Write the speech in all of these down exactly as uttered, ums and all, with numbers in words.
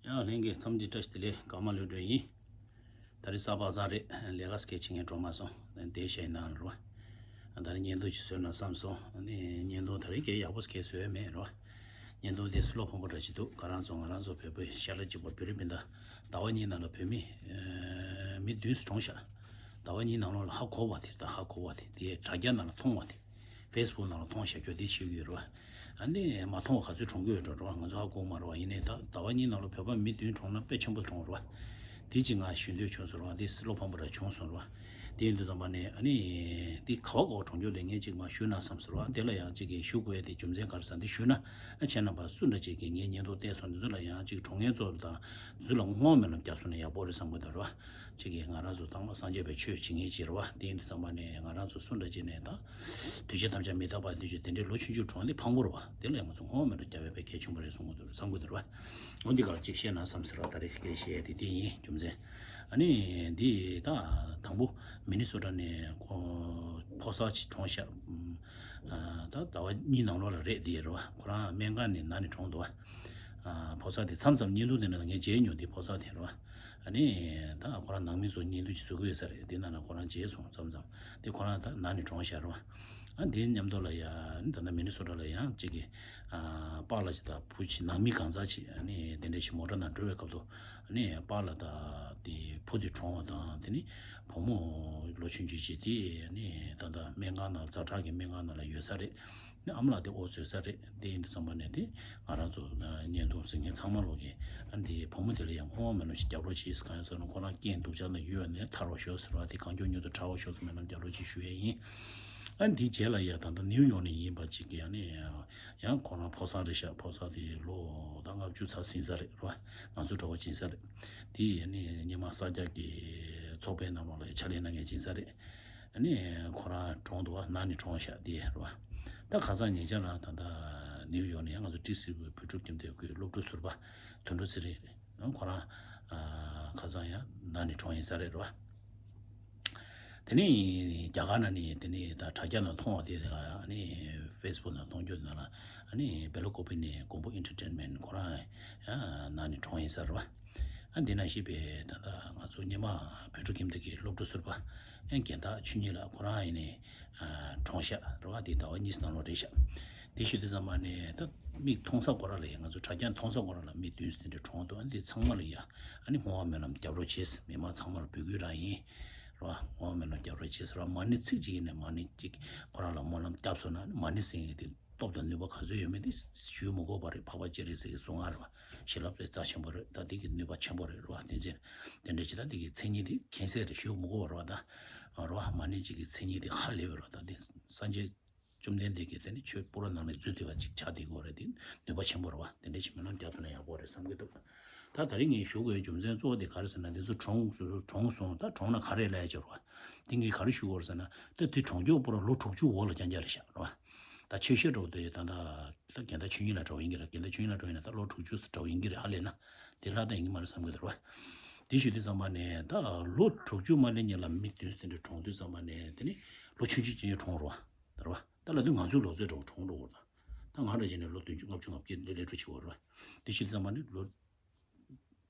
ཡང་ལྷན་རྒྱས་ཚང་མ་ལ་བཀྲ་ཤིས་བདེ་ལེགས། ཀརྨ་ལོས་སྒྲོན་ཡིན། ད་རེས་གཟའ་པ་སངས་རེད། ལས་ཀ་སྐད་ཆ་ངས་འགྲོ་མ་སོང་། བསྡད་བཞག་ཡིན་ནའང་རེད་བ། ད་རེས་བརྙན་ཐུང་ཞིག་བཟོས་ན་བསམ་སོང་། ཨ་ནི་བརྙན་ཐུང་ད་རེས་སྐད་ཡག་པོ་སྐད་བཟོས་མེད་རེད་བ། བརྙན་ཐུང་དེ་བློ་ཕམ་པོ་འདྲ་ཅིག་འདུག་ང་རང་ཚོ་ང་རང་ཚོ་བོད་པའི་ཤ་ལ་གཅིག་པ་བོད་རིགས་སྤུན་ཟླ་ཟླ་བ་གཉིས་ནང་ལ་བོད་མི་ཨ་མི་བདུན་གྲོངས་ཤག་ཟླ་བ་གཉིས་ནང་ལོགས་ལ་ཧ་གོ་བ་དེ་དང་ཧ་གོ་བ་དེ་དེ་དྲ་རྒྱ་ནང་ལ་མཐོང་བ་དེ། ཕེ་སི་བུག་ནང་ལ་མཐོང་བཞག་རྒྱུ་དེ་བཤད་ཀྱི་ཡོད་རེད་བ། ཨ་ནི་མ་མཐོང་བ་ག་ཚོད་གྲོངས་ཀྱི་ཡོད་འགྲོ་རེད་བ། ང་ཚོ་ཧ་གོ་མ་རེད་བ། ཡིན་ནའི་ད་ཟླ་བ་གཉིས་ནང་ལ་བོད་པ་མི་བདུན་གྲོངས་ན་དཔེ་ཆེན་པོ་གྲོངས་རེད་བ། དེ་གཅིག་ང་ཞུ་འདོད་བྱུང་སོང་རེད་བ། དེ་བློ་ཕམ་པོ་ར་བྱུང་སོང་རེད་བ། དེ་ཡིན་དུས་ཙམ་པ་ནས་ཨ་ནི་དེ་ག་བ་ག་བ་གྲོངས་རྒྱུ་དེ་ངས་གཅིག་མ་ཞུས་ན་བསམ་སོང་རེད་བ། དེ་ལ་ཡང་གཅིག་གིས་ཞུ་དགོས་ཡ་དེ་རྒྱུ་མཚན་ག་རེ་ཟེར་ན་དེ་ཞུས་ན་ཨ་ཁྱེད་རྣམ་པ་སུ་འདྲ་ཅིག་གིས་ངའི་བརྙན་ཐུང་བལྟས་སོང་། དེ་ཚོ་ལ་ཡང་གཅིག་གྲོངས་མཁན་ཚོ་དང་དེ་ཚོ་ལ་བསྔོ་སྨོན་ལམ་བརྒྱབ་སོང་ན་ཡག་པོ་རེད་བསམ་གྱི་འདུག་རེད་བ། གཅིག་གིས་ང་རང་ཚོ་དང་པོ་སངས་རྒྱས་པའི་ཆོས་བྱེད་མཁན་ཅིག་རེད་བ། དེ་ཡིན་དུས་ཙམ་པ་ནས་ང་རང་ཚོ་སུ་འདྲ་ཅིག་ནས་ད་དུས་ཆེན་ཐམས་ཅད་མི་རྟག་པ་དུས་ཆེན་དེ་འདྲའི་ལོ་ཆུང་ཆུང་གྲོངས་དེ་ཕངས་པོ་རེད་བ། དེ་ལ་ཡང་ང་ཚོ་བསྔོ་སྨོན་རེ་བརྒྱབ་ཡོད་པའི་གལ་ཆེན་པོ་རེད་བསམ་གྱི་འདུག་བསམ་གྱི་འདུག་རེད་བ། འོ་འདི་ག་ལ་གཅིག་བཤད་ན་བསམ་ཟེར་བ། ད་རེས་སྐད་བཤད་དེ་དེ་ཡིན་རྒྱུ་མཚན། ཨ་ནི་འདི་ད་དང་པོ་མི་ནི་སོ་ཊ་ནས་ཁོ་ཕོ་གསར་ཅིག་གྲོངས་ཤག་ཨ་ད་ཟླ་བ་གཉིས་ནང་ལོགས་ལ་རེད་དེ་རེད་བ། ཁོ་རང་སྨན་ཁང་ནས་ན་ནས་གྲོངས་འདུག་བ། ཨ་ཕོ་གསར་དེ་མཚམས་མཚམས་བརྙན་ཐུང་དེ་ནང་ལ་ངས་མཇལ་མྱོང་། དེ་ཕོ་གསར་དེ་རེད་བ། ཨ་ནི་ད་ཁོ་རང་ནང་མི་ཚོ་བརྙན་ཐུང་ཅིག་བཟོ་གི་ཡོད་ས་རེད། དེ་ནང་ལ་ཁོ་རང་མཇལ་སོང་མཚམས་མཚམས། དེ་ཁོ་རང་ད་ན་ནས་གྲོངས་ཤག་རེད་བ། ཨ་དེ་མཉམ་དུ་ལ་ཡ་ཨ་ནི་ད་ལྟ་མི་ནི་སོ་ཊ་ལ་ཡང་གཅིག་གི་ཨ་པཱ་ལགས་ཅིག་དང་བུ་ཅིག་ནང་མི་གང་ཟག་ཅིག་ཨ་ནི་དེ་འདྲ་ཞིག་མོ་ཊ་ནང་འགྲོ་བའི་སྐབས་དུ་ཨ་ནི་པཱ་ལགས་དང་དེ་བུ་དེ་གྲོངས་པ་དང་། དེ་ནི་བུ་མོ་ལོ་ཆུང་ཆུང་ཅིག་དེ་ཨ་ནི་ད་ལྟ་སྨན་ཁང་ནང་ཛ་དྲག་གི་སྨན་ཁང་ནང་ལ་ཡོད་ས་རེད། ཨ་མ་ལགས་དེ་ཨོ་ཚོད་ས་རེད། དེ་ཡིན་དུས་ཙམ་པ་ནས་དེ་ང་རང་ཚོ་བརྙན་ཐུང་གཟིགས་མཁན་ཚང་མ་ལོག་གིས་ཨ་འདི་བུ་མོ་དེ་ལ་ཡང་བསྔོ་བ་སྨོན་ལམ་ཞིག་རྒྱག་རོགས་བྱེད་ཟེར། གང་ཡིན་ཟེར་ན་ཁོ་རང་རྐྱེན་སྡུག་ཅག་ན་ཡོད་ནས་ཐར་བ་ཤོག་ཟེར་བ་དེ་གང་མགྱོགས་མྱུར་དུ་དྲག་པ་ཤོག་ཟེར་སྨོན་ལམ་རྒྱག་རོགས་བྱེད་ཞུ་ཡས་ཡིན། ཨ་འདིའི་རྗེས་ལ་ཡ་ད་ལྟ་ནིའུ་ཡོག་ནས་ཡིན་པ་ཅིག་གིས་ཨ་ནི་ཡང་ཁོ་རང་ཕོ་གསར་རེད་ཤག་ཕོ་གསར་དེ་ལོ་ད་ལྔ་བཅུ་ཚར་ཟིན་ས་རེད་རེད་བ། ང་ཚོ་འདྲ་བོ་ཕྱིན་ས་རེད། དེ་ཨ་ནི་ཉི་མ་གསར་རྒྱག་གི་ཚོགས་པའི་ནང་ལོགས་ལ་ཕྱག་ལས་གནང་མཁན་ཕྱིན་ས་རེད། ཨ་ནི་ཁོ་རང་གྲོངས་འདུག་བ། ན་ནས་གྲོངས་ཤག་དེ་རེད་བ། ད་ཁ་སང་ཉེ་ཆར་རང་ད་ལྟ་ནིའུ་ཡོག་ནས་ང་ཚོ་ཏི་སི་བྷི་བོད་ཕྲུག་ཁྱིམ་སྡེ་ཁུལ་སློབ་ཕྲུག་ཟུར་པ་དོན་གྲུབ་ཚེ་རིང་རེད། ཁོ་རང་ཁ་སང་ཡང་ན་ནས་གྲོངས་ཡིན་ས་རེད་རེད་བ། དེ་ནས་རྒྱ་གར་ནང་ནས་དེ་ནས་ད་དྲ་རྒྱ་ནང་མཐོང་བ་དེ་ལ་ཨ་ནི་ཕེ་སི་བུག་ནང་མཐོང་རྒྱུ་དེ་ནང་ལ་ཨ་ནི་སྦེལ་ཀོབ་ནས་མགོན་པོ་ཨེན་ཊར་ཊེན་མེན་ཊི་ཁོ་རང་ཡང་ན་ནས་གྲོངས་ཡིན་ས་རེད་བ། ཨ་འདི་ནང་བཞིན་པའི་ད་ལྟ་ང་ཚོ་སྔོན་མ་བོད་ཕྲུག་ཁྱིམ་སྡེ་གི་སློབ་ཕྲུག་ཟུར་པ་ཨ་རྒན་བདག་ཆོས་ཉིད་ལགས་ཁོ་རང་ཡིན་ནས་གྲོངས་ཤག་རེད་བ། དེ་ཟླ་བ་གཉིས་ནང་ལོགས་རེད་ཤག་དེ་ཞུ་དུས་ཙམ་པ་ནས་ད་མིག་མཐོང་ས་ཁོ་ར་ལ་ཡ་ང་ཚོ་དྲ་རྒྱ་མཐོང་ས་ཁོ་ར་ལ་མི་བདུན་ཙམ་དེ་འདྲ་གྲོངས་འདུག་ཨ་འདི་ཚང་མ་ལ་ཡ་ཨ་ནི་བསྔོ་བ་སྨོན་ལམ་རྒྱབ་རོགས་བྱེད། མི་མང་ཚང་མ་ལ་འབོད་སྐུལ་རང་ཡིན་རེད་བ། བསྔོ་བ་སྨོན་ལམ་རྒྱབ་རོགས་བྱེད་ཟེར་བ། མ་ཎི་ཚིག་གཅིག་ཡིན་ནས་མ་ཎི་གཅིག་ཁོ་རང་ལ་སྨོན་ལམ་བརྒྱབ་སོང་ན་མ་ཎི་ཟེར་མཁན་དེ་སྟོབས་དང་ནུས་པ་ག་ཚོད་ཡོད་མེད་དེ་ཞུ་མི་དགོས་པ་རེད། འཕགས་པ་སྤྱན་རས་གཟིགས་ཀྱི་གསུང་ང་རེད་བ། ཞི་ལྷག་པའི་རྩ་ཆེན་པོ་རེད། ད་འདི་གི་ནུས་པ་ཆེན་པོ་རེད་རེད་བ། དེ་ཚེ་དེ་འདྲ་ཅིག་ད་འདི་གི་མཚན་ཉིད་དེ་མཁྱེན་གསལ་རེད། ཞུ་མི་དགོས་པ་རེད་བ། ད་རེད་བ། མ་ཎི་གཅིག་གི་མཚན་ཉིད་དེ་ཧ་ལས་པ་རེད་བ། ད་འདི་སངས་རྒྱས་བཅོམ་ལྡན་འདས་ཀྱིས་དེ་ནི་ཆོས་པུ་ར་ནང་ནས་མཛོད་བསྡུས་པ་ཅིག་ཆགས་བསྡད་ཀྱི་ཡོད་རེད། དེ་ནུས་པ་ཆེན་པོ་རེད་བ། དེ་འདྲ་ཅིག་སྨོན་ལམ་རྒྱག་ཐུབ་ན་ཡག་པོ་རེད་བསམ་གྱི་འདུག་ད་ད་རིང་ངས་ཞུ་དགོས་རྒྱུ་མཚན་གཙོ་བོ་དེ་ག་རེ་ཟེར་ན། འདི་ཚོ་གྲོངས་སོང་། གྲོངས་སོང་། ད་གྲོངས་ན་ག་རེ་ལབ་ཡ་ཅིག་ཡོད་རེད་བ། དེ་ངས་ག་རེ་ཞུ་དགོས་རེད་ཟེར་ན། ད་དེ་གྲོངས་རྒྱུ་པུ་ར་ལོ་དྲུག་ཅུ་འོག་ལ་རྐྱང་རྐྱང་རེད་ཤག་རེད་བ། ད་ཆོས་བཤད་འདྲ་བོ་དེ་ད་ད་ད་རྒན་བདག་ཆོས་ཉིད་ལགས་འདྲ་བོ་ཡིན་གྱི་རེད། རྒན་བདག་ཆོས་ཉིད་ལགས་འདྲ་བོ་ཡིན་ན་ད་ལོ་དྲུག་ཅུ་འདྲ་བོ་ཡིན་གྱི་རེད། ཧ་ལས་ན་དེ་ལྷག་ད་ཡིན་གྱི་མ་རེད་བསམ་གྱི་འདུག་རེད་བ། དེ་ཞུ་དུས་ཙམ་པ་ནས་ད་ལོ་དྲུག་ཅུ་མ་སླེབས་སྔོན་ལ་མི་བདུན་ཙམ་དེ་འདྲ་གྲོངས་དུས་ཙམ་པ་ནས་དེ་ནི་ལོ་ཆུང་ཆུང་ཅིག་གྲོངས་རེད་བ། ད་རེད་བ། ད་ལབ་དུས་ང་ཚོའི་ལོ་ཚོད་འདྲ་བོ་གྲོངས་འགྲོ་གི་རེད། ད་ང་འདྲ་བྱས་ནས་ལོ་བདུན་ཅུ་ལྔ་བཅུ་ང་བརྒྱད་འདི་ལས་འཕྲོ་ཆེ་བ་རེད་བ། དེ་ཞུ་དུས་ཙམ་པ་ནི་ལོ་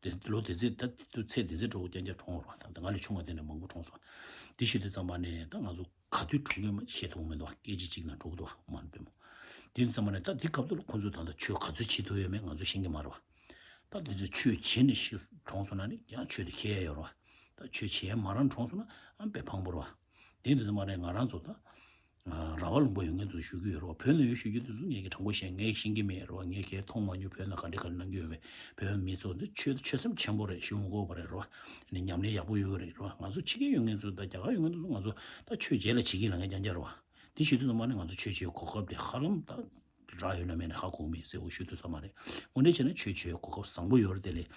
དེ་ལོ་དེ་ཚེ་ད་དུ་ཚེ་དེ་ཚེ་འདྲ་བོ་རྐྱང་རྐྱང་གྲོངས་རེད་བ། ད་ང་ལས་ཆུང་བ་དེ་འདྲ་མང་པོ་གྲོངས་སོང་། དེ་ཞུ་དུས་ཙམ་པ་ནས་ད་ང་ཚོ་ག་དུས་གྲོངས་ཀྱི་ཤེས་ཐུབ་མི་འདུག་བ། སྐད་ཅིག་གཅིག་ནང་འགྲོ་གི་འདུག་བ། མ་ནི་པས་མོ། དེ་ཙམ་པ་ནས་ད་འདི་སྐབས་དུ་ལ་ཁོ་ཚོས་ད་ལྟ་ཆོས་ག་ཚོད་བྱེད་ཐུབ་ཡོད་མེད་ང་ཚོ་ཤེས་ཀྱི་མ་རེད་བ། ད་འདི་ཚོ་ཆོས་བྱེད་ནས་ཤི་གྲོངས་སོང་ན་ནི་ཡང་ཆོས་དེ་ཁྱེར་ཡ་ཡོད་རེད་བ། ད་ཆོས་བྱེད་ཡ་མ་རང་གྲོངས་སོང་ན་ཨ་དཔེ་ཕངས་པོ་རེད་བ། དེ་འདི་ཙམ་པ་ནས་ང་རང་ཚོ་ད་ཨ་ར་བ་ལུང་པ་ཡོད་མཁན་ཚོ་ཞུ་གི་ཡོད་རེད་བ། བོད་ནང་ཡོད་ཞུ་རྒྱུ་དེ་ཚོ་ངས་ཀྱི་དྲང་པོ་བཤད་ངས་ཤེས་ཀྱི་མེད་རེད་བ། ངས་ཁྱེད་མཐོང་མ་མྱོང་། བོད་ནང་ག་འདྲ་ག་འདྲ་གནང་གི་ཡོད་པས། བོད་མི་ཚོ་འདི་ཆོས་ཆོས་སེམས་ཆེན་པོ་རེད། ཞུ་མི་དགོས་པ་རེད་རེད་བ། ནི་ཉམས་ལེན་ཡག་པོ་ཡོད་རེད་རེད་བ། ང་ཚོ་ཕྱི་རྒྱལ་ཡོད་མཁན་ཚོ་དང་རྒྱ་གར་ཡོད་མཁན་ཚོ་ང་ཚོ་ད་ཆོས་བྱེད་ལ་བྱེད་ཀྱི་ལ་ངས་རྐྱང་རྐྱང་རེད་བ། དེ་ཞུ་དུས་ཙམ་པ་ནི་ང་ཚོ་ཆོས་བྱེད་གོ་སྐབས་དེ་ཧ་ལམ་ད་རག་ཡོད་ན་མེད་ན་ཧ་གོ་མེད་ཟེར་འོ་ཞུ་དུས་ཙམ་པ་རེད། དངོས་འབྲེལ་བྱས་ན་ཆོས་བྱེད་གོ་སྐབས་བཟང་པོ་ཡོད་རེད། དེ་ལས་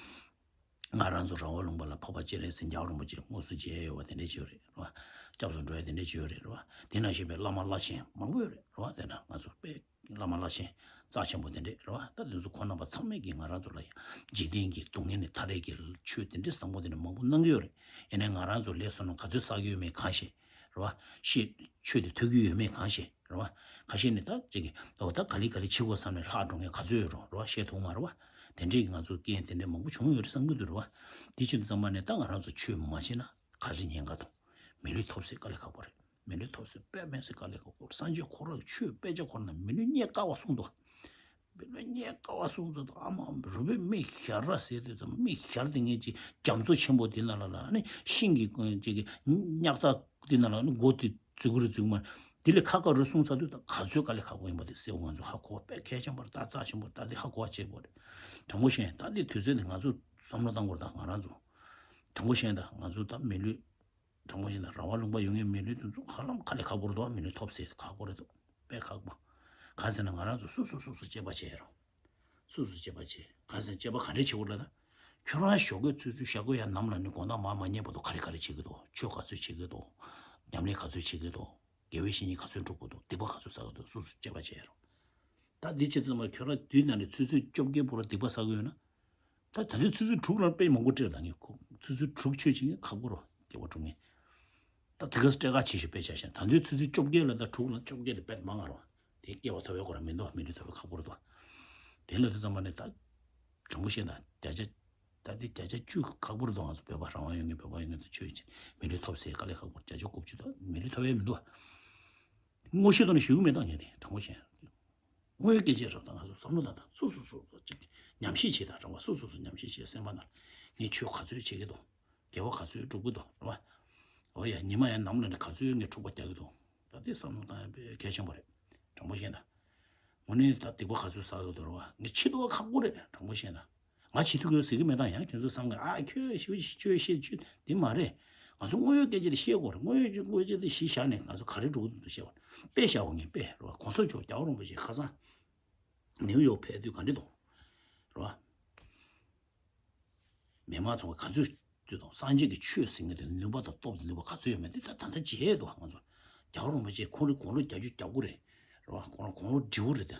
ང་རང་ཚོ་ར་བ་ལུང་པ་ལ་འཕགས་པ་སྤྱན་རས་གཟིགས་རྒྱལ་བ་རིན་པོ་ཆེ་དངོས་སུ་མཇལ་ཡོད་པ་དེ་འདྲས་ཅིག་ཡོད་རེད་རེད་བ། སྐྱབས་སུ་འགྲོ་ཡ་དེ་འདྲས་ཅིག་ཡོད་རེད་རེད་བ། དེ་ནང་བཞིན་པའི་བླ་མ་བླ་ཆེན་མང་པོ་ཡོད་རེད་རེད་བ། དེ་ན་ང་ཚོ་དཔེ་བླ་མ་བླ་ཆེན་རྩ་ཆེན་པོ་དེ་འདྲས་རེད་བ། ད་དེ་ཚོ་ཁོང་རྣམ་པ་ཚང་མས་ཀྱིས་ང་རང་ཚོ་ལ་ཡང་འཇིག་རྟེན་གྱི་སྡུག་བསྔལ་ནས་ཐར་ཡས་ཀྱི་ཆོས་དེ་འདྲས་བཟང་པོ་དེ་འདྲས་མང་པོ་གནང་གི་ཡོད་རེད། ཡིན་ནའི་ང་རང་ཚོ་ལས་བསོད་ནམས་ག་ཚོད་བསགས་ཀྱི་ཡོད་མེད་གང་ཤེས། རེད་བ། ཤེས། ཆོས་དེ་ཐོས་ཀྱི་ཡོད་མེད་གང་ཤེས། རེད་བ། ཁ་ཤས་ནི་ད་ཅིག་གིས་འོ་ད་ག་ལེ་ག་ལེ་བྱེད་དགོས་བསམ་ནས་ལྷག་འགྲོ་མཁན་ག་ཚོད་ཡོད་རུང་རེད་བ། ཤེས་ཐུབ་མ་རེད་བ། དེ་འདྲའི་ང་ཚོ་རྐྱེན་དེ་འདྲའི་མང་པོ་བྱུང་ཡོད་རེད་བསམ་གྱི་འདུག་རེད་བ། དེ་བྱེད་དུས་ཙམ་པ་ནས་ད་ང་རང་ཚོ་ཆོས་མ་བྱས་ན་ག་རེ་ཉེན་ཁ་དང་། མི་ལུས་ཐོབ་ཟེར་དཀའ་ལས་ཁག་པོ་རེད། མི་ལུས་ཐོབ་ཟེར་དཔེ་མེད་ཟེར་དཀའ་ལས་ཁག་པོ་རེད། སངས་རྒྱས་ཁོ་རང་གི་ཆོས་དཔེ་ཆ་ཁོ་ན་མི་ལུས་རྙེད་དཀའ་བ་གསུངས་འདུག་མི་ལུས་རྙེད་དཀའ་བ་གསུངས་འདུག་ཨ་མ་རུས་པའི་མིག་ཞར་ར་ཟེར་དུས་ཙམ་མིག་ཞར་དེ་ངས་ཅིག་རྒྱ་མཚོ་ཆེན་པོ་འདི་ན་ལ་ལ་ནི་ཤིང་གི་ཅིག་གི་གཉག་ཐག་འདི་ན་ལ་ནི་མགོ་དེ་འཛུལ་གི་རེད་འཛུལ་གི་མ་རེད། དེ་ལས་ཁ་ཁ་རུ་གསུངས་ཚར་དུས་ད་ག་ཚོད་དཀའ་ལས་ཁག་པོ་ཡིན་པ་དེ་གསལ་བོ་ང་ཚོ་ཧ་གོ་བ་དཔེ་གལ་ཆེན་པོ་རེད། ད་རྩ་ཆེན་པོ་རེད། ད་དེ་ཧ་གོ་བ་བྱེད་དགོས་རེད། དྲང་པོ་བཤད་ད་དེ་དུས་ཚོད་ནི་ང་ཚོ་བསམ་བློ་བཏང་དགོས་རེད། ད་ང་རང་ཚོ་དྲང་པོ་བཤད་ད་ང་ཚོ་ད་མི་ལུས་དྲང་པོ་བཤད་ན་ར་བ་ལུང་པ་ཡོད་མཁན་མི་ལུས་དེ་ཚོ་ཧ་ལམ་དཀའ་ལས་ཁག་པོ་རེད་དོ། མི་ལུས་ཐོབ་ཟེར་ཁག་པོ་རེད་དོ། དཔེ་ཁག་པོ། གང་ཟེར་ན་ང་རང་ཚོ་སོ་སོ་སོ་སོ་དཔྱད་པ་བྱས་རོགས། སོ་སོ་དཔྱད་པ་བྱས། གང་ཟེར་དཔྱད་པ་ག་འདྲས་བྱེད་དགོས་ལབ་ན། ཁྱོད་རང་ཞོགས་ཀས་ཚོད་ཚོད་ཞག་དགོས་ཡ་ནམ་ལ་ནི་དགོང་དག་མ་མ་ཉལ་བར་དུ་ག་རེ་ག་རེ་བྱེད་ཀྱི་འདུག་ཆོས་ག་ཚོད་བྱེད་ཀྱི་འདུག་ཉམས་ལེན་ག་ཚོད་བྱེད་ཀྱི་འདུག་དགེ་བའི་བཤེས་གཉེན་ག་ཚོད་སྒྲུབ་དགོས་འདུག་སྡིག་པ་ག་ཚོད་བསགས་ཀྱི་འདུག་སོ་སོ་དཔྱད་པ་བྱས་རོགས། ད་འདི་བྱེད་དུས་ཙམ་པ་ཁྱོད་རང་དུས་ན་ནི་ཆུ་ཚོད་བཅོ་བརྒྱད་བར་སྡིག་པ་བསགས་ཀྱི་ཡོད་ན། ད་ད་དུས་ཆུ་ཚོད་དྲུག་ལ་དཔེ་མང་པོ་སྤྲད་ད་ངས་ཁོ་ཆུ་ཚོད་དྲུག་ཆོས་བྱེད་མཁན་ཁག་པོ་རོ་སྐྱེ་བ་དྲུག་ངས། ད་དེ་ག་སྤྲད་ཁ་ཆེ་ཞིག་དཔེ་ཆ་བཞག་ད་དུས་ཆུ་ཚོད་བཅོ་བརྒྱད་ལ་ད་དྲུག་ལ་བཅོ་བརྒྱད་དེ་དཔེ་མང་ང་རོ། དེ་སྐྱེ་བ་ཐོབ་པའི་སྐོར་མི་འདུག་མི་ལུས་ཐོབ་པའི་ཁག་པོ་རེད་དོ། དེ་ལ་དུས་ཙམ་པ་ནི་ད། དྲང་པོ་བཤད་ན་བརྒྱ་ཆ། ད་དེ་བརྒྱ་ཆ་བཅུ་ཁག་པོ་རེད་དོ། ང་ཚོ་བོད་པ་རང་དབང་ཡོད་མཁན་བོད་པ་ཡོད་མཁན་དུ་ཆོས་ཀྱི་མི་ལུས་ཐོབ་ཟེར་དཀའ་ལས་ཁག་པོ་བརྒྱ་ཆ་དགུ་བཅུ་དང་མི་ལུས་ཐོབ་ཡས་མི་འདུག་དངོས་གཞི་ཐོག་ནས་ཞུ་གི་མེད་ད་ངས་དེ་དྲང་པོ་བཤད། དངོས་ཡོད་སྐད་ཆ་རེད་ད་ང་ཚོ་བསམ་བློ་བཏང་ད་སོ་སོ་སོ་སོ་ཅིག་ཉམས་ཞིབ་བྱེད་ད་དྲང་པོ་སོ་སོ་སོ་ཉམས་ཞིབ་བྱེད་སེམས་པ་ནང་ངས་ཆོས་ག་ཚོད་བྱེད་ཀྱི་འདུག་དགེ་བ་ག་ཚོད་སྒྲུབ་ཀྱི་འདུག་རེད་བ། འོ་ཡ་ཉི་མ་ཡང་ནམ་ལ་ནི་ག་ཚོད་ངས་འཁྲུག་པ་རྒྱག་གི་འདུག་ད་དེ་བསམ་བློ་བཏང་ཡ་དཔེ་གལ་ཆེན་པོ་རེད། དྲང་པོ་བཤད་ན། དངོས་གནས་ད་སྡིག་པ་ག་ཚོད་བསགས་ཡོད་དོ་རེད་བ་ངས་ཆེ་ཐུག་ཁག་པོ་རེད་དྲང་པོ་བཤད་ན། ང་ཆེ་ཐུག་ཡོད་ཟེར་གི་མེད་ད་ཡང་ཁྱོད་ཚོ་བསམ་གི་ཨ་ཁྱོད་ཞེ་པོ་ཞེ་ཆོས་བཤད་ཆོས་དེ་མ་རེད། ང་ཚོ་དངོས་ཡོད་སྐད་ཆ་དེ་བཤད་དགོས་རེད། དངོས་ཡོད་ཀྱི་དངོས་ཆ་དེ་གཞི་བཞག་ནས་ང་ཚོ་ག་རེ་འགྲོ་གི་འདུག་བཤད་དགོས་རེད། དཔེ་བཞག་དགོས་ངས་དཔེ་རེད་བ་གོང་ས་མཆོག་རྒྱལ་བ་རིན་པོ་ཆེ་ཁ་སང་ནིའུ་ཡོག་ཕེབས་དུས་ག་འདྲ་འདུག་རེད་བ། མི་མང་ཚོ་ག་ཚོད་ཚོད་དང་སངས་རྒྱས་ཀྱི་ཆོས་ཟེར་མཁན་དེ་ནུས་པ་དང་སྟོབས་དང་ནུས་པ་ག་ཚོད་ཡོད་མེད་དེ་ད་ད་ལྟ་མཇལ་ཡས་འདུག་ང་ཚོ་རྒྱལ་བ་རིན་པོ་ཆེ་ཁོང་རེ་དགུང་ལོ་བརྒྱད་ཅུ་གྱ་དགུ་རེད། རེད་བ་ཁོང་རང་དགུང་ལོ་བགྲེས་པོ་རེད་དེ།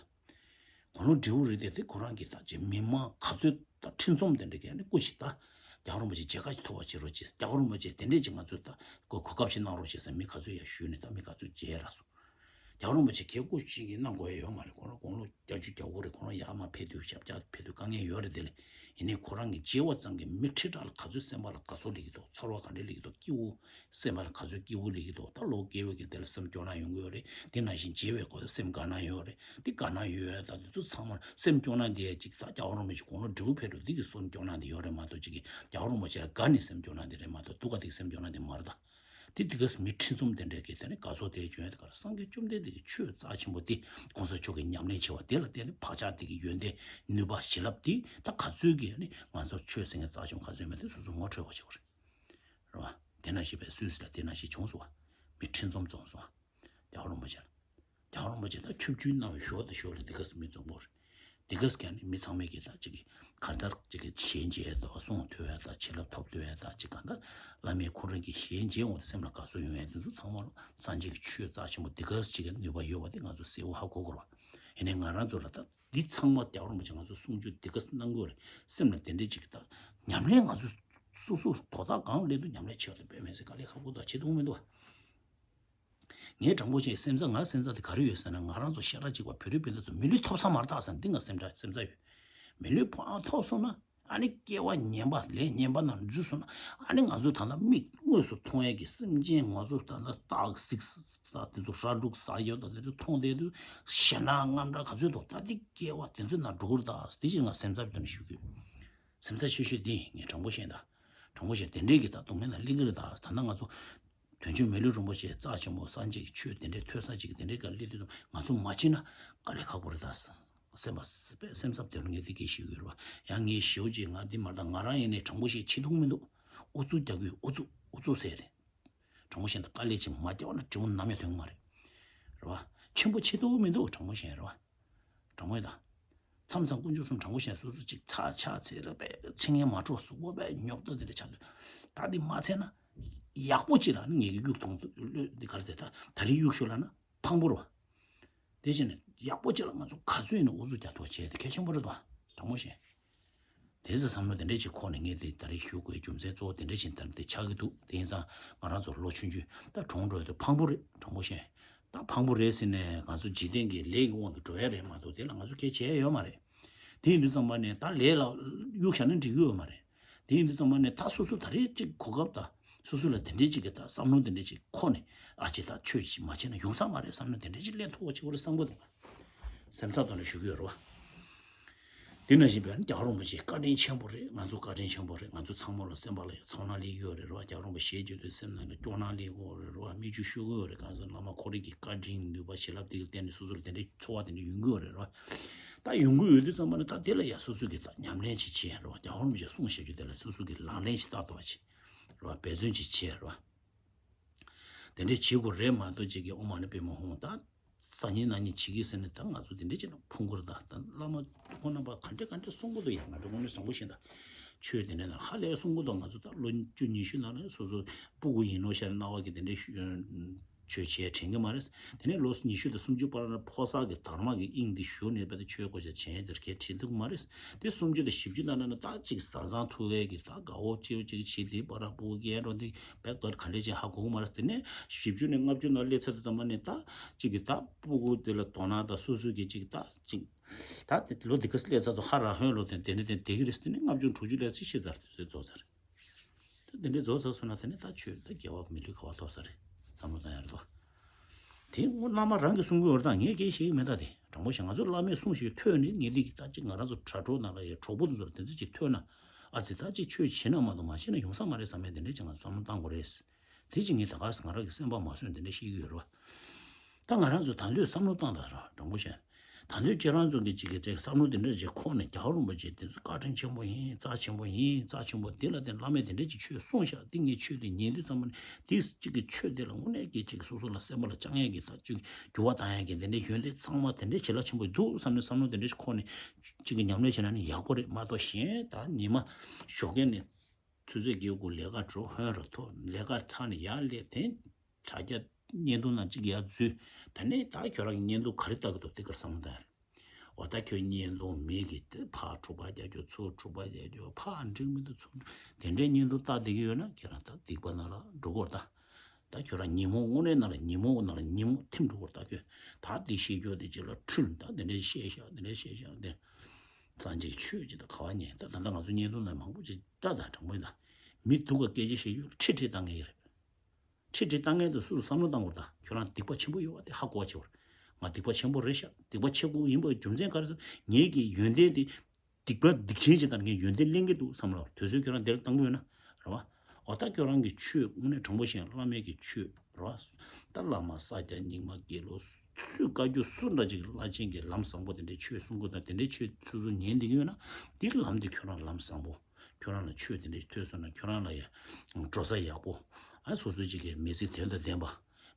དགུང་ལོ་བགྲེས་པོ་རེད་དེ་དེ་ཁོ་རང་གིས་ད་ཅིག་མི་མང་ག་ཚོད་ད་ཁྲི་འཛོམས་དེ་འདྲ་གི་ནི་སྐུ་ཞིག་ད་རྒྱལ་བ་རིན་པོ་ཆེ་མཇལ་ཁ་ཞིག་ཐོབ་པ་བྱེད་རོགས་བྱེད། རྒྱལ་བ་རིན་པོ་ཆེ་དེ་འདྲས་ཅིག་ང་ཚོ་ད་གོ་གོ་སྐབས་ཤིག་གནང་རོགས་བྱེད་ཟེར་མི་ག་ཚོད་ཡར་ཞུས་ནས་ད་མི་ག་ཚོད་མཇལ་རག་སོང་། རྒྱལ་བ་རིན་པོ་ཆེ་གལ་སྐུ་ཞིག་གིས་གནང་དགོས་ཡ་ཡོད་མ་རེད། ཁོ་རང་དགུང་ལོ་བརྒྱད་ཅུ་གྱ་དགུ་རེད། ཁོ་རང་ཡར་མར་ཕེབས་དུས་ཞབས་བཅགས་ཕེབས་དུས་དཀའ་ངལ་ཡོད་རེད། དེ་ལས་ཡིན་ནའི་ཁོ་རང་གིས་མཇལ་བ་ཙམ་གྱིས་མི་ཁྲི་ཕྲག་ལ་ག་ཚོད་སེམས་པ་ལ་དགའ་ཚོར་སླེབས་ཀྱི་འདུག་ཚོར་བ་ག་འདྲས་སླེབས་ཀྱི་འདུག་སྐྱིད་པོ་སེམས་པ་ལ་ག་ཚོད་སྐྱིད་པོ་སླེབས་ཀྱི་འདུག་ད་ལོ་རྒས་པའི་གི་དེ་ལ་སེམས་སྐྱོ་སྣང་ཡོང་གི་ཡོད་རེད། དེ་ནང་བཞིན་མཇལ་བའི་སྐོར་དུ་སེམས་དགའ་སྣང་ཡོད་རེད། དེ་དགའ་སྣང་ཡོད་ཡ་ད་དེ་ཚོ་ཚང་མ་སེམས་སྐྱོ་སྣང་དེ་ཅིག་ད་རྒྱལ་བ་རིན་པོ་ཆེ་དགུང་ལོ་བགྲེས་པོ་ཕེབས་འགྲོ་འདི་གི་སེམས་སྐྱོ་སྣང་དེ་ཡོད་རེད་མ་གཏོགས་ཅིག་གི་རྒྱལ་བ་རིན་པོ་ཆེ་ལ་དགའ་ནས་སེམས་སྐྱོ་སྣང་དེ་རེད་མ་གཏོགས་སྡུག་ག་དེ་སེམས་སྐྱོ་སྣང་དེ་མ་རེད་ད། དེ་དེ་ག་མི་ཁྲི་འཛོམས་དེ་འདྲས་ཀྱི་དེ་ནི་དགའ་ཚོར་དེ་བྱུང་ཡོད་དེ་གར་སངས་རྒྱས་བཅོམ་ལྡན་འདས་ཀྱི་ཆོས་རྩ་ཆེན་པོ་དེ་གོང་ས་མཆོག་གི་ཉམས་ལེན་བྱས་པ་དེ་ལ་བརྟེན་ནས་བག་ཆགས་དེ་གི་ཡོན་ཏན་ནུས་པ་བྱིན་རླབས་དེ་ད་ག་ཚོད་ཀྱི་ནི་ང་ཚོ་ཆོས་ཟེར་མཁན་རྩ་ཆེན་པོ་ག་ཚོད་མེད་དེ་སོ་སོ་ངོ་འཕྲོད་པ་བྱེད་དགོས་རེད། རེད་བ། དེ་ན་ཞིག་པའི་སུད་སི་ལ་དེ་ན་ཞིག་བྱུང་སོང་བ། མི་ཁྲི་འཛོམས་འཛོམས་སོང་བ། རྒྱལ་བ་རིན་པོ་ཆེ་ལ། རྒྱལ་བ་རིན་པོ་ཆེ་ད་ཆིབས་བསྒྱུར་གནང་བའི་ཞོར་དུ་ཞོར་ལ་དེ་ག་སེ་མི་འཛོམས་པོ་རེད། དེ་ག་སེ་ཀྱང་ནི་མི་ཚང་མས་ཀྱི་ད་ཅིག་གི་གང་ལྟར་ཅིག་གི་ཞལ་མཇལ་དང་གསུང་ཐོས་ཡ་ད་བྱིན་རླབས་ཐོབ་ཐུབ་ཡ་ད་ཅིག་གང་ལྟར་བླ་མས་ཁོ་རང་གི་ཞལ་མཇལ་འོང་དུས་སེམས་ལ་དགའ་ཚོར་ཡོང་ཡ་དེ་ཚོ་ཚང་མ་ལ་སངས་རྒྱས་ཀྱི་ཆོས་རྩ་ཆེན་པོ་དེ་ག་སེ་ཅིག་གི་ནུས་པ་ཡོད་པ་དེ་ང་ཚོ་གསལ་བོ་ཧ་གོ་དགོས་རེད་བ། ཡིན་ནའི་ང་རང་ཚོ་ལ་ད་འདི་ཚང་མ་རྒྱལ་བ་རིན་པོ་ཆེ་ང་ཚོ་གསུང་ཆོས་དེ་ག་སེ་གནང་དགོས་རེད། སེམས་ལ་དེ་འདྲའི་ཅིག་གི་ད་ཉམས་ལེན་ང་ཚོ་སོ་སོ་དོ་བདག་གང་ལས་དུ་ཉམས་ལེན་བྱེད་པ་དེ་དཔེ་མི་སྲིད་དཀའ་ལས་ཁག་པོ་དང་བྱེད་ཐུབ་མི་འདུག་བ། ངའི་དྲང་པོ་བྱས་སེམས་འཚབ་ང་སེམས་འཚབ་དེ་ག་རེ་ཡོད་ཟེར་ན་ང་རང་ཚོ་ཤ་ཁྲག་གཅིག་པ་བོད་རིགས་སྤུན་ཟླ་ཚོ་མི་ལུས་ཐོབ་ས་མ་རེད་ད་ཟེར་འདི་ང་སེམས་འཚབ་སེམས་འཚབ་ཡོད། མི་ལུས་ཕར་ཐོབ་སོང་ན་ཨ་ནི་སྐྱེ་བ་ངན་པ་ལས་ངན་པ་ནང་འཛུལ་སོང་ན་ཨ་ནི་ང་ཚོ་ད་ལྟ་མིག་དངོས་སུ་མཐོང་ཡས་ཀྱི་སེམས་ཅན་ང་ཚོ་ད་ལྟ་སྟག་གཟིག་ད་དེ་ཚོ་ར་ལུག་ཟ་ཡོད་ད་དེ་ཚོ་མཐོང་བསྡད་དུས་ཞེད་སྣང་དངངས་སྐྲག་ག་ཚོད་འདུག་ད་འདི་སྐྱེ་བ་དེ་ཚོ་ནང་འགྲོ་གི་རེད་ད་དེ་ཅིག་ང་སེམས་འཚབ་དེ་ནས་ཞུ་གི་ཡོད། སེམས་འཚབ་ཆེ་ཤོས་འདི་ངས་དྲང་པོ་བཤད་ད། དྲང་པོ་བཤད་དེ་འདྲས་ཀྱི་ད་སྡུག་བསྔལ་ནང་སླེབས་ཀྱི་རེད་ད། ད་ལྟ་ང་ཚོ་དོན་གཅོད་མི་ལུས་རིན་པོ་ཆེ་རྩ་ཆེན་པོ་སངས་རྒྱས་ཀྱི་ཆོས་དེ་འདྲས་ཐོས་ས་ཅིག་དེ་འདྲས་ཀ་སླེབས་དུས་ཙམ་ང་ཚོ་མ་ཕྱིན་ན་དཀའ་ལས་ཁག་པོ་རེད་ད། སེམས་པ་སེམས་འཚབ་དེ་རུ་ངས་འདི་སྐད་ཞུ་གི་ཡོད་རེད་བ། ཡང་ངས་ཞེ་པོ་ཅིག་ང་འདི་མ་རེད་ད། ང་རང་ཡིན་ནའི་དྲང་པོ་བཤད་བྱེད་ཐུབ་མི་འདུག་ཨུ་ཚུགས་རྒྱག་གི་ཨུ་ཚུགས་ཨུ་ཚུགས་ཟེར་ཏེ། དྲང་པོ་བཤད་ན་དཀའ་ལས་ཅིག་མ་རྒྱག་ན་འབྲས་བུ་ནམ་ཡང་ཐོན་གི་མ་རེད། རེད་བ། ཆེན་པོ་བྱེད་ཐུབ་མི་འདུག་དྲང་པོ་བཤད་རེད་བ། དྲང་པོ་ཡིན་ད། མཚམས་མཚམས་དཀོན་མཆོག་གསུམ་དྲང་པོ་བཤད་སོ་སོ་ཅིག་ཚ་ཆ་ཚེ་རེ་པས་འཆི་ངན་མ་འཕྲོ་གཟུགས་པོ་པས་ཉོབ་ཏོ་དེ་འདྲ་ཆགས་འདུག་ད་འདི་མ་ཚད་ན། ཡག་པོ་ཅིག་ལ་ནི་ངེད་ཀྱི་གཡུག་ཐོང་ལོས་འདི་ག་རེ་དེ་ད་ད་རེས་གཡུག་ཤོར་ལ་ན་ཕངས་པོ་རེད་བ། དེ་བཞིན་ནི་ཡག་པོ་ཅིག་ལ་ང་ཚོ་ག་ཚོད་ཡིན་ན་ཨུ་ཚུགས་རྒྱག་ཐུབ་པ་བྱས་ཏེ་གལ་ཆེན་པོ་རེད་དོ། དྲང་པོ་བཤད། དེ་ཚོ་བསམ་བློ་དེ་འདྲས་ཅིག་འཁོར་ནས་ངས་དེ་ད་རེས་ཞུ་དགོས་རྒྱུ་མཚན་གཙོ་བོ་དེ་འདྲས་ཅིག་ད་དེ་ཆགས་ཀྱི་འདུག་དེ་ཡིན་ཙང་ང་རང་ཚོ་ལོ་ཆུང་ཆུང་ད་གྲོངས་འགྲོ་ཡ་དེ་ཕངས་པོ་རེད་དྲང་པོ་བཤད། ད་ཕངས་པོ་རེད་ཟེར་ནས་ང་ཚོ་འཇིག་རྟེན་གྱི་ལས་ཀྱི་དབང་གིས་འགྲོ་ཡ་རེད་མ་གཏོགས་དེ་ལ་ང་ཚོ་སྐད་ཆ་བྱས་ཡ་ཡོད་མ་རེད། དེ་ཡིན་དུས་ཙམ་པ་ནས་ད་ལས་ལ་གཡུག་བཞག་ན་འགྲིག་གི་ཡོད་མ་རེད། དེ་ཡིན་དུས་ཙམ་པ་ནས་ད་སོ་སོ་ད་རེས་ཅིག་གོ་སྐབས་དང་སོ་སོ་ལ་དེ་འདྲས་ཅིག་གི་ད་བསམ་བློ་དེ་འདྲས་ཅིག་འཁོར་ནས། ཨ་ཅེ་ད་ཆོས་ཅིག་མ་བྱས་ན་ཡོང་ས་མ་རེད་བསམ་ན། དེ་འདྲས་ཅིག་སླེབས་ཐུབ་པ་བྱེད་དགོས་རེད་བསམ་གི་འདུག། སེམས་ཚ་དོན་ལ་ཞུ་གི་ཡོད་རེད་བ། དེ་ནང་བཞིན་པའི་རྒྱལ་བ་རིན་པོ་ཆེའི་བཀའ་དྲིན་ཆེན་པོ་རེད། ང་ཚོ་བཀའ་དྲིན་ཆེན་པོ་རེད། ང་ཚོ་ཚང་མ་ལ་སེམས་པ་ལ་ཡ་ཚོར་སྣང་སླེབས་ཀྱི་ཡོད་རེད་རེད་བ། རྒྱལ་བ་རིན་པོ་ཆེ་ཞལ་བརྒྱུད་དུ་སེམས་ནང་ལ་སྐྱོ་སྣང་སླེབས་ཀྱི་ཡོད་རེད་རེད་བ། མིག་ཆུ་ཤོར་གྱི་ཡོད་རེད། གང་ཟེར་བླ་མ་ཁོ་རང་གི་བཀའ་དྲིན་ནུས་པ་བྱིན་རླབས་དེ་གི་བརྟེན་ནས་སོ་སོ་ལ་དེ་འདྲའི་ཚོར་བ་དེ་འདྲ་ཡོང་གི་ཡོད་རེད་རེད་བ། ད་ཡོང་གི་ཡོད་དུས་ཙམ་པ་ནི་ད་དེ་ལ་ཡ་སོ་སོ་གི་ད་ཉམས་ལེན་ཅིག་བྱེད་རེད་བ། རྒྱལ་བ་རིན་པོ་ཆེ་གསུངས་བཞག་རྒྱུ་དེ་ལ་སོ་སོ་གི་ལག་ལེན་ཅིག་བསྟར་ཐུབ་པ་ཅིག་རེད་བ། འབད་བརྩོན་ཅིག་བྱེད་རེད་བ། དེ་འདྲས་བྱེད་དགོས་རེད་མ་གཏོགས་ཅིག་གི་ཨོཾ་མ་ཎི་པདྨེ་ཧཱུྃ་ད་སང་ཉིན་གནངས་ཉིན་བྱེད་ཀྱི་ཟེར་ནས་ད་ང་ཚོ་དེ་འདྲས་ཅིག་ལ་ཕུང་གི་རེད། ད་ད་བླ་མ་ཁོང་རྣམ་པ་ག་འདྲས་ག་འདྲས་གསུང་གི་འདུག་ཡ། ང་ཚོ་དངོས་གནས་དྲང་པོ་བཤད་ད། ཆོས་དེ་འདྲས་ན་ཧ་ལས་གསུང་གི་འདུག། ང་ཚོ་ད་ལོ་བཅུ་ཉི་ཤུ་ནང་ལ་སོ་སོ་སྤུ་གུ་ཡིན་ནོ་ཤར་སྣང་བ་གི་དེ་འདྲས་ཆོས་བྱས་དྲན་གི་མ་རེད། དེ་ནས་ལོ་ཉི་ཤུ་དང་སུམ་ཅུ་བར་ལ་ཕོ་གསར་གྱི་དར་མ་གི་དབྱིངས་འདི་ཞུ་ནས་པ་དེ་ཆོས་གོ་ཆ་བྱས་དེར་གལ་ཆེ་འདུག་མ་རེད། དེ་སུམ་ཅུ་དང་བཞི་བཅུ་ནང་ན་ད་ཅིག་བཟའ་ཚང་ཐུག་ཡས་ཀྱི་ད་དགའ་བོ་ཅིག་ཅིག་བྱེད་དེ་པ་ར་སྤུ་གུ་སྐྱེས་འགྲོ་དེ་བས་གར་ག་འདྲས་ཅིག་ཧ་གོ་གི་མ་རེད། དེ་ནས་བཞི་བཅུ་ནས་ལྔ་བཅུ་ནང་སླེབས་ཚར་དུས་ཙམ་པ་ནས་ད་ཅིག་གི་ད་སྤུ་གུ་དེ་ལ་དོ་སྣང་ད་སོ་སོ་གི་ཅིག་ད་ཅིག་ད་དེ་ལོ་དེ་ག་སླེབས་ཚར་དུས་ཧ་ར་ཧོན་ལོ་དེ་དེ་ནས་དེ་དེ་གི་རེད། དེ་ནས་ལྔ་བཅུ་དྲུག་ཅུ་སླེབས་ཚེ་ཤི་ཚར་དུས་ཚོད་རྫོགས་ཚར། ད་དེ་འདྲའི་རྫོགས་ཚར་སོང་ན་དེ་ནས་ད་ཆོས་ད་དགེ་བ་མི་ལུས་ག་བ་ཐོབ་ས་རེད། བསམ་བློ་བཏང་ཡ་རེད་དོ། དེ་སྔོན་བླ་མ་རང་གིས་གསུང་གི་ཡོད་རེད། ད་ངས་སྐད་བཤད་ཀྱི་མེད། ད་དེ་དྲང་པོ་བཤད། ང་ཚོ་བླ་མས་གསུང་ཞིག་ཐོས་ནས་ངས་འདི་གི་ད་ཅིག་ང་རང་ཚོ་དྲ་གྲོགས་ནང་ལ་ཡ་གྲོགས་པོ་དེ་ཚོ་ལ་དེ་ཚོ་ཅིག་ཐོས་ན། ཨ་ཙི་ད་ཅིག་ཆོས་བྱེད་ན་མ་གཏོགས་མ་བྱེད་ན་ཡོང་ས་མ་རེད་བསམ་ཡ་དེ་འདྲའི་ཅིག་ང་ཚོ་བསམ་བློ་བཏང་དགོས་རེད། དེ་ཅིག་ངས་ད་ག་ང་རང་གི་སེམས་པ་མ་བཟོད་དེ་འདྲ་བཤད་ཀྱི་ཡོད་རེད་བ། ད་ང་རང་ཚོ་ད་འདོད་བསམ་བློ་བཏང་ད་ར་དྲང་པོ་བཤད། ད་འདོད་ཁྱེད་རང་ཚོ་གི་ཅིག་གི་ཅིག་བསམ་བློ་དེ་འདྲ་ཅིག་འཁོར་ནས་རྒྱལ་བ་རིན་པོ་ཆེ་དེ་ཚོ་བཀའ་དྲིན་ཆེན་པོ་ཡིན། རྩ་ཆེན་པོ་ཡིན། རྩ་ཆེན་པོ་དེ་ལ་བརྟེན་བླ་མས་དེ་འདྲ་ཅིག་ཆོས་གསུངས་ཤག། དེ་ངས་ཆོས་དེ་ཉན་དུས་ཙམ་པ་ནས་དེ་ཅིག་གི་ཆོས་དེ་ལ་དངོས་གནས་ཀྱི་ཅིག་སོ་སོ་ལ་སེམས་པ་ལ་བཅངས་ཡས་ཀྱི་ད་ཅིག་འགྱུར་བ་བཏང་ཡས་ཀྱི་དེ་འདྲའི་ཡོན་ཏན་ཚང་མ་དེ་འདྲའི་བྱེད་ལ་ཆེན་པོ་འདུག་བསམ་ནས་བསམ་བློ་དེ་འདྲ་ཅིག་འཁོར་ནས་ཅིག་གི་ཉམས་ལེན་བྱས་ན་ནི་ཡག་པོ་རེད་མ་གཏོགས། གཞན་ད་ཉི་མ་ཞོགས་ཀས་ནས་ཆུ་ཚོད་བརྒྱད་དགུ་ལས་ཀ་འགྲོ། ཧོན་རུ་ཐོག་ལས་ཀ་ཚར་ནས་ཡར་སླེབས། དེ་དྲ་རྒྱ་བརྙན་ཐུང་ནང་གཅིག་ཡར་འཛུལ། ད་ནས་ད་ཁྱོད་རང་གི་བརྙན་ཐུང་ག་རེ་ལྟ་གི་འདུག་དེ་གར་བསམ་བློ་བཏང་ཡ་རེད། འོ་ད་ཁྱོད་བརྙན་ཐུང་མི་གི་དེ་ཕར་འཁྲུག་པ་རྒྱག་རྒྱུ་ཚུར་འཁྲུག་པ་རྒྱག་རྒྱུ་ཕར་འགྲིག་མི་འདུག་ཚུར་འགྲིག་དེ་འདྲའི་བརྙན་ཐུང་ལྟ་བསྡད་ཀྱི་ཡོད་ན་ཁྱེད་རང་ད་སྡིག་པ་ནང་ལ་འགྲོ་གི་རེད་ད། ད་ཁྱོད་རང་ཉིན་མོ་དངོས་གནས་ནང་ལ་ཉིན་མོ་ནང་ལ་ཉིན་མོ་ཐིམ་འགྲོ་གི་རེད་ད། ཁྱོད་ད་འདི་བཤད་རྒྱུ་དེ་ཅིག་ལ་འཁྲུལ་ད་དེ་འདྲའི་བཤད་ཤག་དེ་འདྲའི་བཤད་ཤག་དེ། སངས་རྒྱས་ཆོས་ཅིག་ད་ག་བ་ཉན། ད་ད་ལྟ་ང་ཚོ་བརྙན་ཐུང་ནང་མང་པོ་ཅིག་ལྟ་ད་དྲང་པོ་ཡིན་ད། མི་སྡུག་ག་སྐད་ཆ་བཤད་རྒྱུ་ཁྲིག་ཁྲིག་བཏང་མཁན་ཡོད་རེད། ཁྲིག་ཁྲིག་བཏང་མཁན་དེ་སོ་སོ་བསམ་བློ་བཏང་དགོས་རེད་ད། ཁྱོད་རང་སྡིག་པ་ཆེན་པོ་ཡོད་པ་དེ་ཧ་གོ་བ་བྱེད་དགོས་རེད། ང་སྡིག་པ་ཆེན་པོ་རེད་ཤག། སྡིག་པ་ཆེན་པོ་ཡིན་པའི་རྒྱུ་མཚན་ག་རེ་ཟེར། ངེད་ཀྱི་ཡོན་ཏན་དེ་སྡིག་པ་སྡིག་ཆེན་ཅིག་ལྟར་ངས་ཡོན་ཏན་ལེན་གྱི་འདུག་བསམ་ལ། དུས་ཚོད་ཁྱོད་རང་དེར་བཏང་གི་ཡོད་ན་རེད་བ། འོ་ད་ཁྱོད་རང་གི་ཆོས་དངོས་གནས་དྲང་པོ་བཤད་བླ་མེད་ཀྱི་ཆོས་རེད་བ། ད་བླ་མ་ས་སྐྱ་རྙིང་མ་དགེ་ལུགས་སུས་བཀའ་བརྒྱུད་སུ་འདྲ་ཅིག་བླ་ཆེན་གྱི་ལམ་བཟང་པོ་དེ་འདྲའི་ཆོས་གསུང་གི་དང་དེ་འདྲའི་ཆོས་སོ་སོ་ཉན་བསྡད་ཀྱི་ཡོད་ན་དེ་ལམ་དེ་ཁྱོད་རང་ལམ་བཟང་པོ། ཁྱོད་རང་ལ་ཆོས་དེ་འདྲ་ཞིག་ཐོས་སོང་ན་ཁྱོད་རང་ལ་ཡང་འགྲོ་ས་ཡག་པོ། ཨ་སོ་སོ་ཅིག་གི་མི་ཚེ་དོན་དང་ལྡན་པ།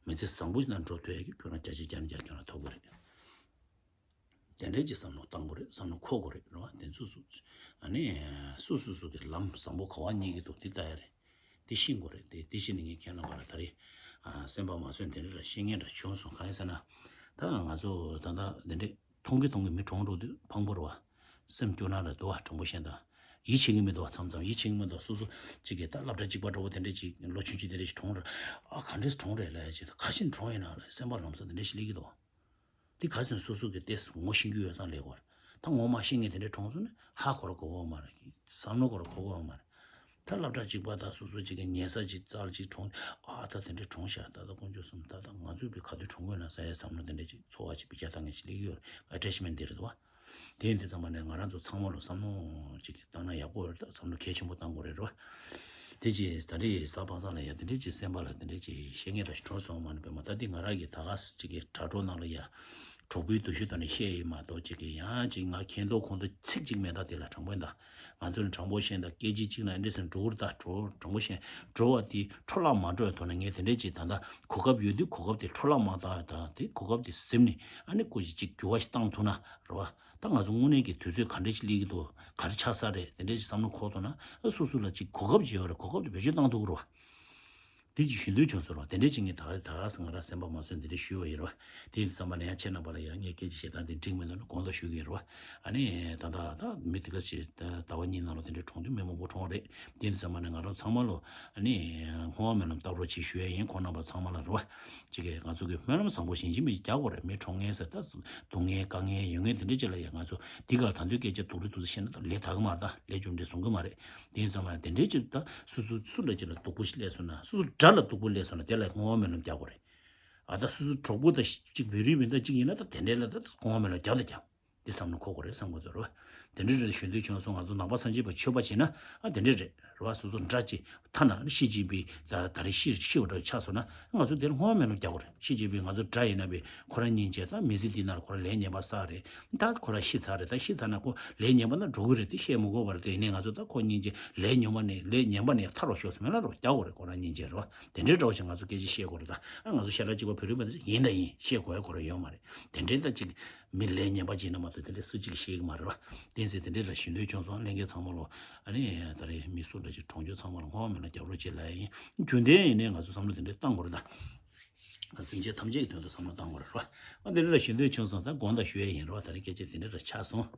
མི་ཚེ་བཟང་པོ་ཞིག་ནང་འགྲོ་ཐུབ་ཡག་གི་ཁྱོད་རང་བརྒྱ་ཆ་བརྒྱ་ནས་བརྒྱ་ཁྱོད་རང་ཐོབ་གི་རེད། དེ་འདྲའི་ཅིག་བསམ་བློ་བཏང་དགོས་རེད། བསམ་བློ་འཁོར་དགོས་རེད་རེད་བ། དེ་ཚོ་སུ། ཨ་ནི་སུ་སུ་སུ་གི་ལམ་བཟང་པོ་ག་བ་རྙེད་ཀྱི་འདུག་དེ་ལྟ་ཡ་རེད། དེ་ཤེས་དགོས་རེད། དེ་དེ་ཤེས་ནས་ངས་ཁྱེད་རྣམ་པ་ལ་ད་རེས་ཨ་སེམས་པ་མ་བཟོད་དེ་འདྲ་ལ་བཤད་མཁན་འདྲ་བྱུང་སོང་། གང་ཡིན་ཟེར་ན། ད་ང་ཚོ་ད་ལྟ་དེ་འདྲས། མཐོང་གི་མཐོང་གི་མི་གྲོངས་འགྲོ་དུས་ཕངས་པོ་རེད་བ། སེམས་སྐྱོ་ན་རེད་འདུག་བ། དྲང་པོ་བཤད་ན་ད། ཡིད་ཆེས་ཀྱི་མི་འདུག་བ། མཚམས་མཚམས་ཡིད་ཆེས་ཀྱི་མི་འདུག། སོ་སོ་གཅིག་གིས་ད་སློབ་གྲྭ་གཅིག་པ་འདྲ་བོ་དེ་འདྲས་ཅིག་ལོ་ཆུང་ཆུང་དེ་འདྲས་ཞིག་གྲོངས་རེད། ཨ་ག་འདྲས་གྲོངས་རེད་ལབ་ཡ་ཅིག་ད་ག་བཞིན་གྲོངས་ཡིན་ན་ལབ་སེམས་པ་ལམ་སང་དེ་འདྲས་ཞིག་སླེབས་ཀྱི་འདུག་བ། འདི་ག་ཚོད་སོ་སོ་གི་ཏོག་ཙམ་ངོ་ཤེས་རྒྱུ་ཡོད་ཙང་ལས་སྐོར། ད་ངོ་མ་ཤེས་མཁན་དེ་འདྲས་གྲོངས་སོང་ན་ཧ་གོ་ར་གོ་གོ་མ་རེད། བསམ་བློ་གོ་ར་གོ་གོ་མ་རེད། ད་སློབ་གྲྭ་གཅིག་པ་དང་སོ་སོ་གཅིག་གི་ཉལ་ས་གཅིག་རྩར་གཅིག་གྲོངས། ཨ་ད་དེ་འདྲས་གྲོངས་ཤག། ད་ད་དཀོན་མཆོག་གསུམ། ད་ད་ང་ཚོས་བི་ག་དུས་གྲོངས་དགོས་ན་ཟེར་ཡའི་བསམ་བློ་དེ་འདྲས་ཅིག་ཚོར་བ་ཅིག་བི་ཁྱ་ད་ངས་ཅིག་སླེབས་ཀྱི་ཡོད་རེད། ཨ་ཊེཆ་མེན་ཊི་འདི་རེད་དོ། དེ་ཡིན་དུས་ཙམ་པ་ནས་ང་རང་ཚོ་ཚང་མ་ལ་བསམ་བློ་ཅིག་བཏང་ན་ཡག་པོ་རེད། ད་བསམ་བློ་གལ་ཆེན་པོ་བཏང་དགོས་རེད་རོ། དེ་ཅིག་ད་རེས་གཟའ་པ་སངས་ལ་ཡ་དེ་འདྲས་ཅིག་སེམས་པ་ལ་དེ་འདྲས་ཅིག་བཤད་མཁན་འདྲ་ཞིག་གྲོངས་སོང་མ་ནི་པས་མ། ད་འདི་ང་རང་གི་ད་ག་ཅིག་གི་དྲ་གྲོགས་ནང་ལ་ཡ་གྲོགས་པོའི་འདུ་ཤེས་ཐོག་ནས་བཤད་ཡིན་མ་གཏོགས་ཅིག་གི་ཡང་ཅིག་ང་མཁྱེན་རྟོགས་ཁོང་དུ་ཚིག་ཅིག་མེད། ད་དེ་ལ་དྲང་པོ་ཡིན་ད། ང་ཚོ་ནི་དྲང་པོ་བཤད་ད་སྐད་ཅིག་གཅིག་ན་འདི་འདྲས་སེ་འགྲོ་གི་རེད། ད་དྲང་དྲང་པོ་བཤད་འགྲོ་བ་དེ་འཕྲོ་བརླག་མ་འགྲོ་བའི་ཐོག་ནས་ངས་དེ་འདྲས་ཅིག་ད་ལྟ་གོ་སྐབས་ཡོད་དུས་གོ་སྐབས་དེ་འཕྲོ་བརླག་མ་བཏང་བའི་ཐོག་དེ་གོ་སྐབས་དེ་ཟིན་ནས་ཨ་ནི་ཀོ་ཞིག་ཅིག་འགྱུར་བ་ཞིག་བཏང་ཐུབ་ན་རེད་བ། ད་ང་ཚོ་དངོས་གནས་ཀྱི་དུས་ཚོད་ག་འདྲས་ཞིག་སླེབས་ཀྱི་འདུག། ག་རེ་ཆགས་ས་རེད། དེ་འདྲས་ཞིག་བསམ་བློ་འཁོར་ཐུབ་ན་ཨ་སོ་སོ་ལ་ཅིག་གོ་སྐབས་ཅིག་ཡོད་རེད། གོ་སྐབས་དེ་བེད་སྤྱོད་བཏང་ཐུབ་ཀྱི་རེད་བ། དེ་ཅིག་ཞུ་འདོད་བྱུང་སོང་ར། དེ་འདྲས་ཅིག་ངས་ད་ག་ད་ག་ས་ང་རང་སེམས་པ་མ་བཟོད་འདི་འདྲས་ཞུས་པ་ཡིན་ར། དེ་ཡིན་དུས་ཙམ་པ་ནས་ཡང་ཁྱེད་རྣམ་པ་ལ་ཡང་ངས་སྐད་ཆ་བཤད་སྟངས་དེ་འགྲིག་མི་འདུག་ན་དགོངས་དག་ཞུ་གི་ཡིན་ར། ཨ་ནི་ད་ལྟ་ད་མི་དེ་ག་ཅིག་ཟླ་བ་གཉིས་ནང་ལ་དེ་འདྲས་གྲོངས་དུས་མི་མང་པོ་གྲོངས་རེད། དེ་ཡིན་དུས་ཙམ་པ་ནས་ང་རང་ཚང་མ་ལོ་ཨ་ནི་བསྔོ་བ་སྨོན་ལམ་བཏབ་རོགས་ཅིག་ཞུ་ཡ་ཡིན། ཁོང་རྣམ་པ་ཚང་མ་ལ་ར། ཅིག་གིས་ང་ཚོ་གི་སྨོན་ལམ་བཟང་པོ་ཞིག་ཡིན་གཅིག་མིན་གཅིག་རྒྱག་དགོས་རེད། མི་གྲོངས་ངན་ཟེར་ད་སྡུག་བསྔལ་དཀའ་ངལ་ཡོད་ངན་དེ་འདྲས་ཅིག་ལ་ཡ་ང་ཚོ་འདི་གར་ད་དུང་སྐད་ཆ་སྡུག་རུ་སྡུག་རུ་བཤད་ན་ད་ལས་དག་གི་མ་རེད། ད་ལས་རྒྱུ་འབྲས་བཟུང་གི་མ་རེད། དེ་ཡིན་ཙང་མ་དེ་འདྲའི་ཅིག་ད་སོ་སོ་སུ་འདྲ་ཅིག་ལ་སྡུག་པོ་ཞིག་སླེབས་སོང་ན། སོ་སོ་དགྲ་ལ་སྡུག་པོ་སླེབས་སོང་ན་དེ་ལ་བསྔོ་བ་སྨོན་ལམ་རྒྱག་དགོས་རེད། ཨ་ད་སོ་སོ་གྲོགས་པོ་དང་གཅིག་བོད་རིགས་མི་དང་གཅིག་ཡིན་ན་ད་དེ་འདྲའི་ལ་ད་བསྔོ་བ་སྨོན་ལམ་རྒྱག་ད་རྒྱག་དེ་བསམ་བློ་འཁོར་དགོས་རེད་བསམ་གི་འདུག་རེད་བ། དེ་འདྲའི་རེད་ཞུ་འདོད་བྱུང་སོང་། ང་ཚོ་ནང་པ་སངས་རྒྱས་པ་ཆོས་པ་བྱས་ན་ཨ་དེ་འདྲའི་རེད་རེད་བ། སོ་སོ་དགྲ་ཅིག་ཐ་ན་ཤི་ཅིན་ཕིང་ད་ད་རེས་ཤི་ཤི་བ་འདྲ་ཆགས་སོང་ན་ང་ཚོ་དེར་བསྔོ་བ་སྨོན་ལམ་རྒྱག་དགོས་རེད། ཤི་ཅིན་ཕིང་ང་ཚོ་དགྲ་ཡིན་ན་བས་ཁོ་རང་སྙིང་རྗེ་ད་མི་ཚེ་འདི་ནང་ལ་ཁོ་རང་ལས་ངན་པ་བསགས་རེད། ད་ཁོ་རང་ཤི་ཚར་རེད། ད་ཤི་ཚར་ན་ཁོ་ལས་ངན་པ་ན་འགྲོ་གི་རེད། དེ་བཤད་མི་དགོས་པ་རེད། དེ་ཡིན་ནའི་ང་ཚོ་ད་ཁོ་སྙིང་རྗེ་ལས་ངན་པ་ནས་ལས་ངན་པ་ནས་ཐར་བ་ཤོག་སྨོན་ལམ་རོགས་རྒྱག་དགོས་རེད། ཁོ་རང་སྙིང་རྗེ་རེད་བ། དེ་འདྲའི་འདྲ་བོ་ཞིག་ང་ཚོ་སྐད་ཆ་བཤད་དགོས་རེད། ད་ང་ཚོ་ཤ་ཁྲག་གཅིག་པ་བོད་རིགས་མ་ཡིན་ད་ཡིན་བཤད་དགོས་ཡ་ཁོ་རང་ཡོད་མ་རེད། དེ་འདྲའི་ད་ཅིག་མི་ལས་ངན་པ་ཅིག་ཡིན་ན་མ་གཏོགས་དེ་འདྲའི་སུ་གཅིག་གིས་ཤེས་ཀྱི་མ་རེད་བ། བསྟན་འཛིན་དེ་འདྲའི་ར་ཞུ་འདོད་བྱུང་སོང་། ལྷན་རྒྱས་ཚང་མ་ལོ་ཨ་ནི་ད་རེས་མི་སུ་འདྲ་ཅིག་གྲོངས་རྒྱུ་ཚང་མ་ལ་བསྔོ་བ་སྨོན་ལམ་རྒྱབ་རོགས་བྱེད་ལབ་ཡ་ཡིན། རྒྱུན་ལྡན་ཡིན་ནའི་ང་ཚོ་བསམ་བློ་དེ་འདྲའི་བཏང་དགོས་རེད། ད་སེམས་ཅན་ཐམས་ཅད་ཀྱི་དོན་དུ་བསམ་བློ་བཏང་དགོས་རེད་བ། ཨ་དེ་འདྲའི་ར་ཞུ་འདོད་བྱུང་སོང་། ད་དགོངས་དག་ཞུ་ཡ་ཡིན་ར་བ། ད་རེས་སྐད་ཆ་དེ་འདྲའི་ར་ཆགས་སོང་།